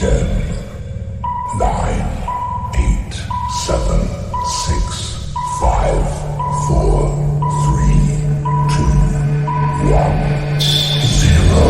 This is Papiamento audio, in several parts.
Ten, nine, eight, seven, six, five, four, three, two, one, zero.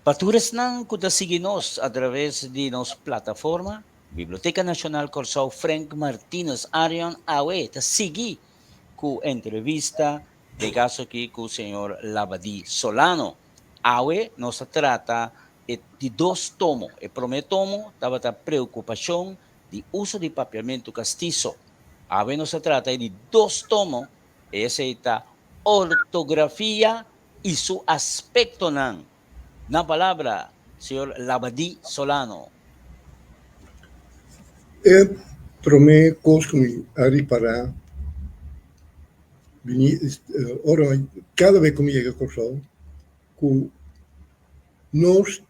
Pa tur esnan ku ta sigui nos a traves di nos plataforma, Biblioteka Nashonal Kòrsou Frank Martinus Arion awe ta sigui ku entrevista, den kaso aki ku señor Labadie Solano. Awe nos ta trata e di dos tomo. E promé tomo tabata Preokupashon di uso di papiamentu kastiso. Awe nos ta trata e di dos tomo, esei ta Ortografia i su aspektonan. Na palabra, señor Labadie Solano. E promé kos ku mi a ripará bini ora kada bes ku mi yega Kòrsou ku nos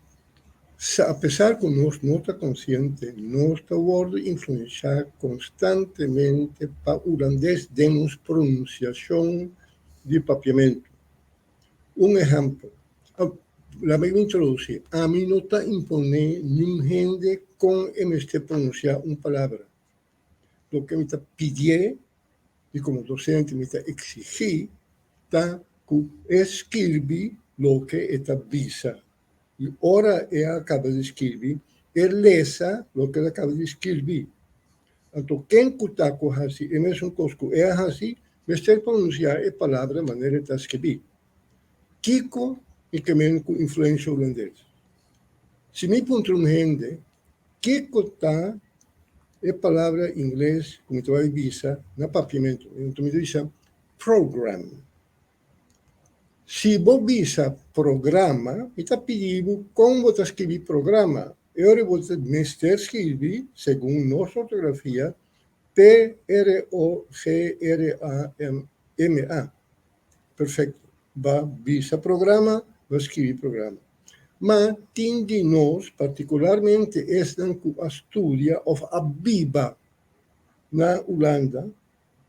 apesar ku nos no ta konsiente nos ta wòrdu influenshá konstantemente pa hulandes den nos pronunsiashon di papiamentu. Un ehèmpel, laga mi introdusí, ami no ta imponé niun hende kon e mester pronunsiá un palabra. Loke mi ta pidié i komo dosente mi ta eksigí ta ku e skirbi loke e ta bisa. I ora e a kaba di skirbi, e lesa loke el a kaba di skirbi. Anto ken ku ta ku hasi e mesun kos ku e a hasi, mester pronunsiá e palabra manera e ta skibí. Kiko mi ke men ku influensia hulandes? Si mi puntra un hende kiko ta e palabra ingles ku mi ta bai bisa na papiamentu, anto mi ta bisa program. Si bo bisa programa, mi ta pidi bo kon bo ta skibi programa. E ora bo ta mester skibi, segun nos ortografia, P-R-O-G-R-A-M-A. Perfekto. Ba bisa programa, ba skibi programa. Ma tin di nos, partikularmente esnan ku a studia òf a biba na Hulanda,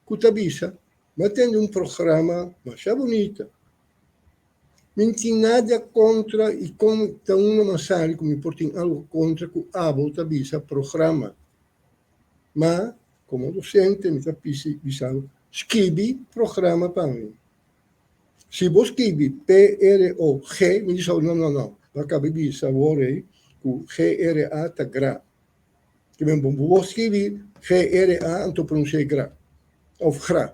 ku ta bisa, M'a tende un programa masha bunita. Mi n'tin nada kontra i kon ta unda m'a sali ku mi por tin algu kontra ku abo ta bisa programa. Ma komo dosente mi ta pisi bisa bo, skibi programa pa mi. Si bo skibi P-R-O-G, mi di sa bo, no, no, no, bo a kaba di bisa awor ei ku G-R-A ta gra. Ke men bo bo skibi G-R-A anto pronunsi'é gra òf gra.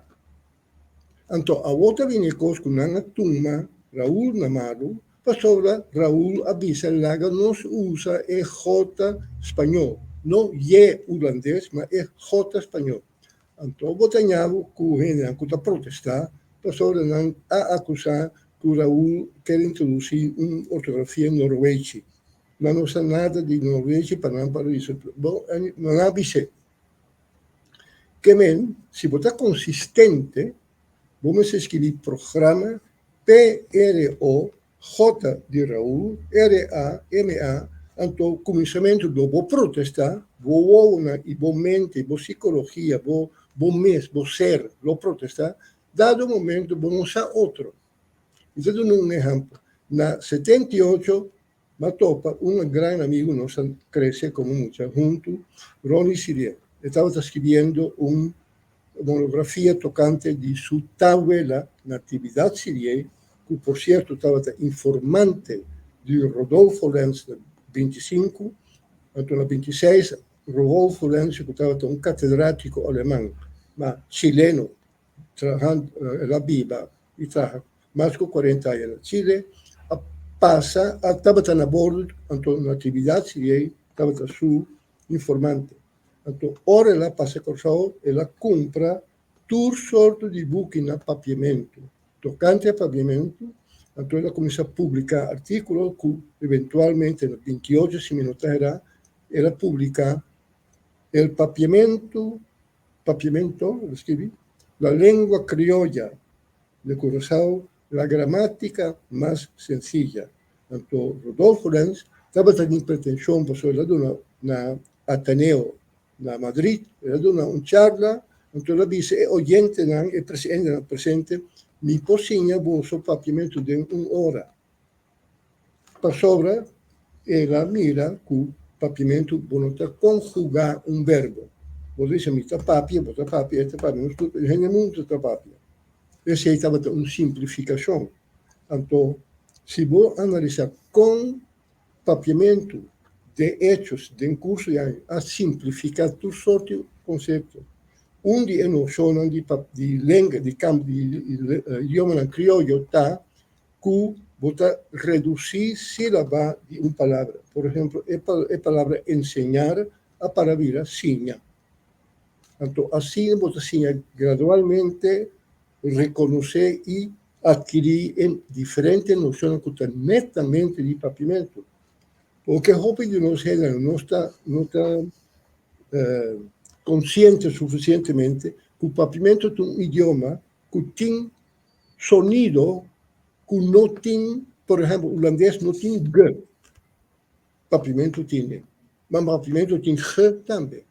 Anto awor ta bini e kos ku nan a tuma Raul na malu pasobra Raul a bisa laga nos usa e J spañó, no Y hulandes ma e J spañó. Anto bo ta ñabu ku hendenan ku ta protestá pasobra nan a akusá ku Raul ker introdusí un ortografia norwechi. Nan no sa nada di norwechi pa nan para bisa bo nan a bis'é. Ke men, si bo ta konsistente, bo mester skibi programa PRO J di Raul, RAMA, anto kuminsamentu lo bo protestá, bo wowonan i bo mente, bo sikologia, bo bo mes, bo ser lo protestá, dado momento bo no sa otro. Mi ta duna un ehèmpel, na 78 m'a topa un gran amigu, nos a krese komo mucha huntu, Ronnie Siriel. E tabata skibiendo un monografia tokante di su tawela Natividad Siriel, ku por sierto tabata informante di Rodolfo Lenz na 25, anto na 26 Rodolfo Lenz ku tabata un katedrátiko aleman, ma chileno, trahando, el a biba i traha mas ku 40 aña na Chile, a pasa, a tabata na bordo, anto Natividad Siriel tabata su informante. Anto ora el a pasa Kòrsou, el a kumpra tur sorto di buki na papiamentu. Tokante e papiamentu, anto el a kuminsá publiká artíkulo ku eventualmente na 28, si mi no ta erá, el a publiká El papiamentu, papiamento, el a skibi, La lengua criolla de Curaçao, la gramática más sencilla. Anto Rodolfo Lenz tabata tin pretenshon pasobra el a duna na Ateneo. na Madrid, el a duna un charla, anto el a bisa e oyentenan, e presidentenan presente, Mi por siña boso papiamentu den un ora. Pasobra el a mira ku papiamentu bo no ta konjugá un verbo. Bo ta bisa mi ta papia, bo ta papia, e ta papia, nos tur, hende mundu ta papia. Esei tabata un simplifikashon. Anto, si bo analisá kon papiamentu den hechos den kurso di aña a simplifiká tur sorti konsepto, un di e noshonnan di di lenga di di idiomanan krioyo ta ku bo ta redusí sílaba di un palabra. Por ehemplo, e e palabra enseñar a para bira siña. Anto asina bo ta siña gradualmente rekonosé i atkirí e diferente noshonnan ku ta netamente di papiamentu. Porque hopi di nos hendenan no ta no ta konsiente sufisientemente ku papiamentu ta un idioma ku tin sonido ku no tin, por ehempel, hulandes no tin g, papiamentu tin e, ma papiamentu tin g tambe.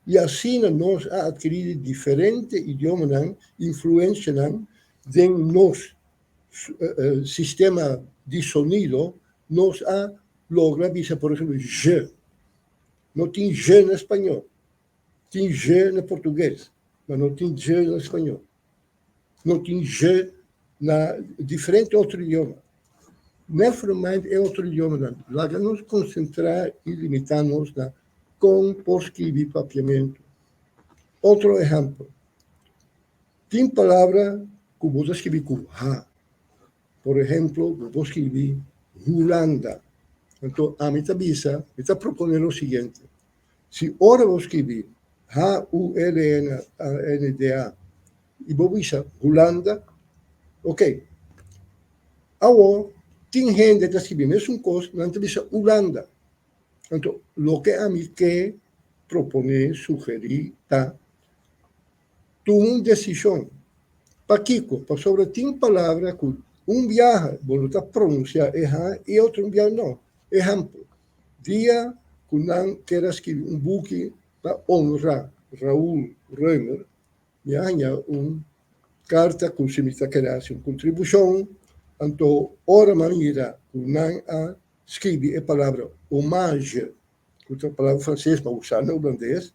I asina nos a adkirí di diferente idiomanan influensianan den nos sistema di sonido, nos a logra bisa, por ehempel, zh. No tin zh na spañó, tin zh na portugues, ma no tin zh na spañó. No tin zh na diferente otro idioma. Never mind e otro idiomanan. Laga nos konsentrá i limitá nos na kon por skibi papiamentu. Otro ehèmpel, tin palabra ku bo ta skibi ku ha. Por ehèmpel, bo por skibi Hulanda. Anto ami ta bisa, mi ta proponé lo siguiente, si ora bo skibi H-U-L-N-A-N-D-A i bo bisa Hulanda, ok. Awor, tin hende ta skibi mesun kos, nan ta bisa Ulanda. Anto, loke ami ke proponé, sugerí, ta tuma un desishon. Pakiko? Pasobra tin palabra ku un biaha bo lo ta pronunsiá e ha i otro un biaha no. Ehèmpel, dia ku nan ker a skibi un buki pa onra Raul Römer, Mi a haña un karta ku si mi ta kere hasi un kontribushon, anto ora mi a mira ku nan a skibi e palabra hommage, ku ta palabra franses ma usa na hulandes,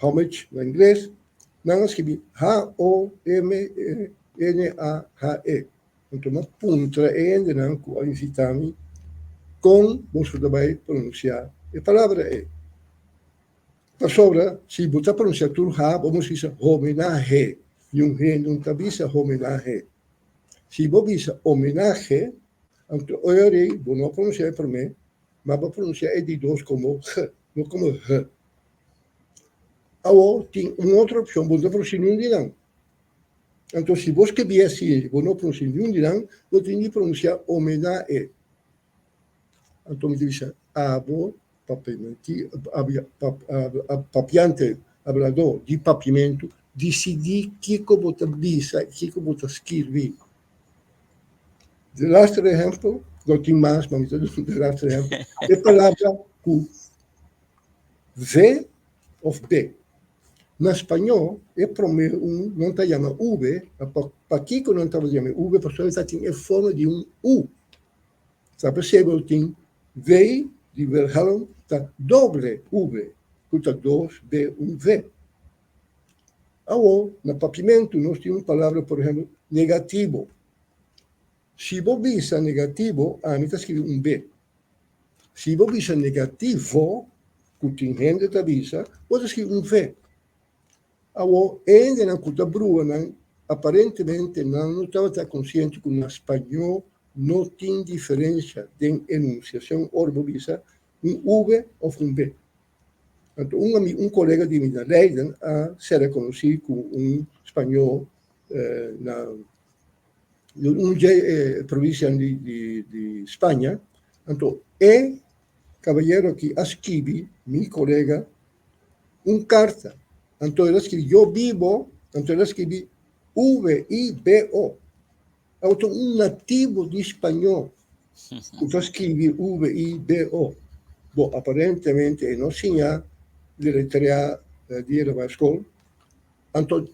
homage na ingles, nan a skibi H-O-M-E-N-A-H-E. Anto mi a puntra e hendenan ku a invitá mi kon boso ta bai pronunsiá e palabra ei. Pasobra si bo ta pronuncia tur ha, bo mester bisa homenahe. Niun hende no ta bisa homenahe. Si bo bisa homenahe, anto ora ei bo no a pronuncia e prome, ma bo a pronuncia e di dos como g, no como h. Awor tin un otro opcion, bo no ta pronuncia niun di nan. Anto si bo skirbi asi, bo no pronuncia niun di nan, bo tin di pronuncia homenahe. Anto mi ta bisa abo papiante, habladó di papiamentu, disidí kiko bo ta bisa i kiko bo ta skirbi. De laster ehèmpel, no tin mas, ma mi ta duna de laster ehèmpel, e palabra ku V òf B. Na spañó, e promé un nan ta yama V, ma pakiko nan tabata yama V? Pasobra e ta tin e forma di un U. Ta p'esei tin V di Wilhelm ta doble V, ku ta dos B un V. Awor, na papiamentu nos tin un palabra, por ehempel, negativo. Si bo bisa negativo, ami ta skirbi un B. Si bo bisa negativo, ku tin hende ta bisa, bo ta skirbi un V. Awor, e hendenan ku ta brua nan, aparentemente nan no tabata konsiente ku na spañó no tin diferensia den enunsiashon ora bo bisa un V òf un B. Anto un ami, un kolega di mi na Leiden a sera konosí ku un spañó na un dje e provinsianan di di Spaña. Anto e kabayero aki a skibi mi kolega un karta. Anto el a skibi, Yo bibo, anto el a skibi V-I-B-O. Awor ta un nativo di spañó ku ta skibi V-I-B-O. Bo, aparentemente e no siña. deletreá dia el a bai skol. Anto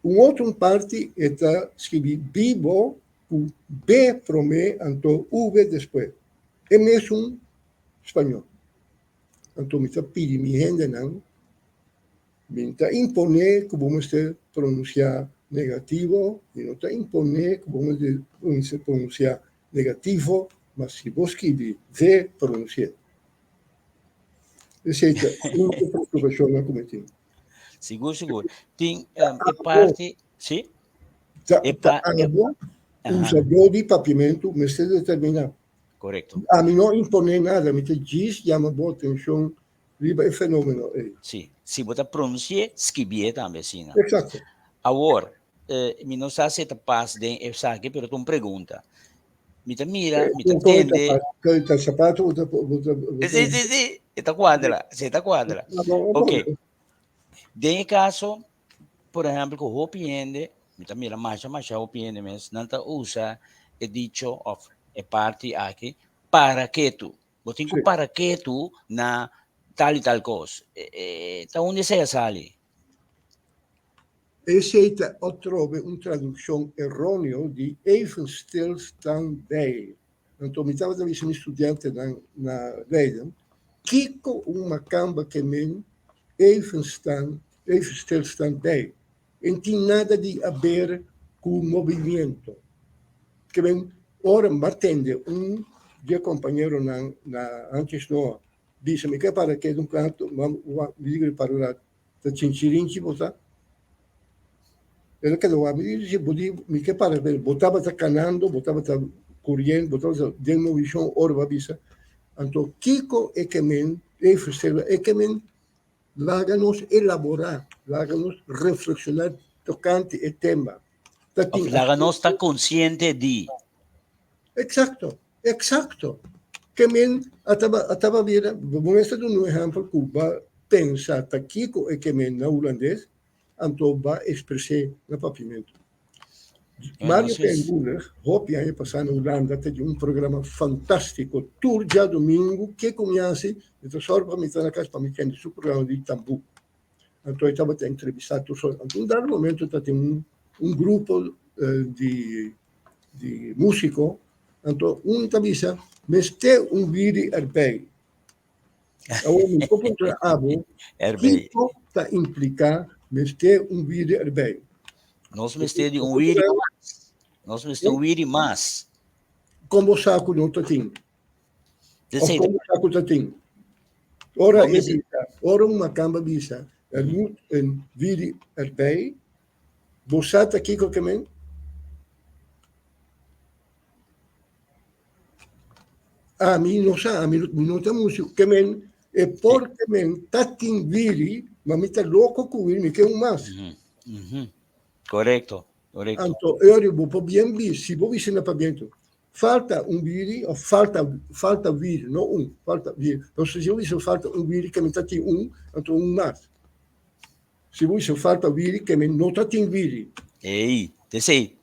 un otro parti e ta skibi bibo ku B promé anto V despues. E mesun spañó. Anto mi ta pidi mi hendenan, mi ta imponé ku bo mester pronunsiá negativo, mi no ta imponé ku bo mester pronunsiá negativo, ma si bo skibi V, pronunsi'é. Esei ta úniko preokupashonnan ku mi tin. Sigur, sigur. Tin e parti, si? Ta, ta abo, usadó di papiamentu mester determiná. Korekto. Ami no imponé nada, mi ta djis yama bo atenshon riba e fenómeno ei. Si, si bo ta pronunsi'é, skibié tambe asina. Eksakto. Awor, mi no sa si e ta pas den esaki, pero ta un pregunta. Mi ta mira, mi ta tende. Ta sapato bo ta, bo ta, bo ta. Si, si, si, e ta kuadra, si e ta kuadra. Ok. Den e kaso, por ehèmpel, ku hopi hende, mi ta mira masha masha hopi hende mes, nan ta usa e dicho òf e parti aki, para ketu. Bo tin ku para ketu na tal i tal kos. Ta unda esei a sali? Esei ta otrobe un tradukshon eróneo di even stil staan bij. Anto mi tabata bisa mi studiantenan na Leiden, kiko un makamba ke men even staan, even stil staan bij? E no tin nada di aber ku movimiento. Ke men ora mi a tende un di e kompañeronan na Antes Noa bisa mi ke para keda un rato, mi di para un rato. Ta chinchirinchi bo ta. El a keda wak mi di, bo di mi ke para pero bo tabata kanando, bo tabata kuriendo, bo tabata den movishon ora bo a bisa. Anto kiko e ke men e ofresé e ke men laga nos elaborá, laga nos reflekshoná tokante e tema. Ta tin Of laga nos ta konsiente di. Eksakto. Eksakto. Ke men a taba a taba bira, bo mester duna un ehèmpel ku ba pensa ta kiko e ke men na hulandes, anto ba ekspres'é na papiamentu. Mario Penguler hopi aña pasá na Hulanda ta di un programa fantástiko tur djadumingu ke ku mi hasi mi ta sòru pa mi ta na kas pa mi tende su programa di tambú. Anto e tabata entrevistá tur sort. Anto un dado momento ta tin un un grupo di di músiko, anto un ta bisa mester un wiri erbij. Awor mi por puntra abo kiko ta impliká mester un wiri erbij? Nos mester di un wiri mas. Nos mester un wiri mas. Kon bo sa ku no ta tin? Of kon bo sa ku ta tin? Ora e bisa, ora un makamba bisa er moet een wiri erbij, Bo sa ta kiko ke men? Ami no sa, ami mi no ta músiko. Ke men e por ke men ta tin wiri, ma mi ta loko ku wiri, mi ke un mas. Korekto, korekto. Anto, e ora bo por bien bis, si bo bisa na pabiento, falta un wiri of falta falta wiri, no un, falta wiri. Pasobra si bo bisa falta un wiri, ke men ta tin un, anto un mas. Si bo bisa falta wiri, ke men no ta tin wiri. Ey, t'esei.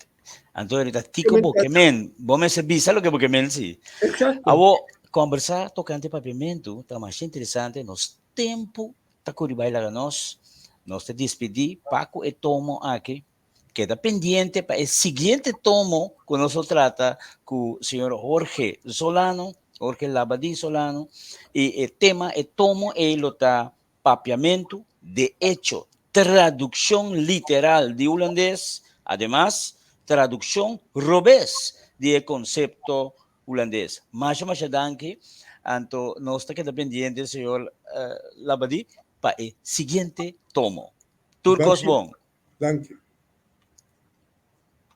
Anto e ta tiko bo ke men. Bo mester bisa loke bo ke men si. Exacto. Awo, kombersá tokante papiamentu ta masha interesante. Nos tempu ta kuri bai laga nos. Nos ta dispidí pa ku e tomo aki. Keda pendiente pa e siguiente tomo ku nos lo trata ku señor Jorge Solano, Jorge Labadí Solano. I e tema, e tomo ei lo ta Papiamentu, de echo, tradukshon literal di hulandes, ademas, tradukshon robes di e konsepto hulandes. Masha masha danki. Anto nos ta keda pendiente, señor Labadie, pa e siguiente tomo. Tur kos bon. Danki.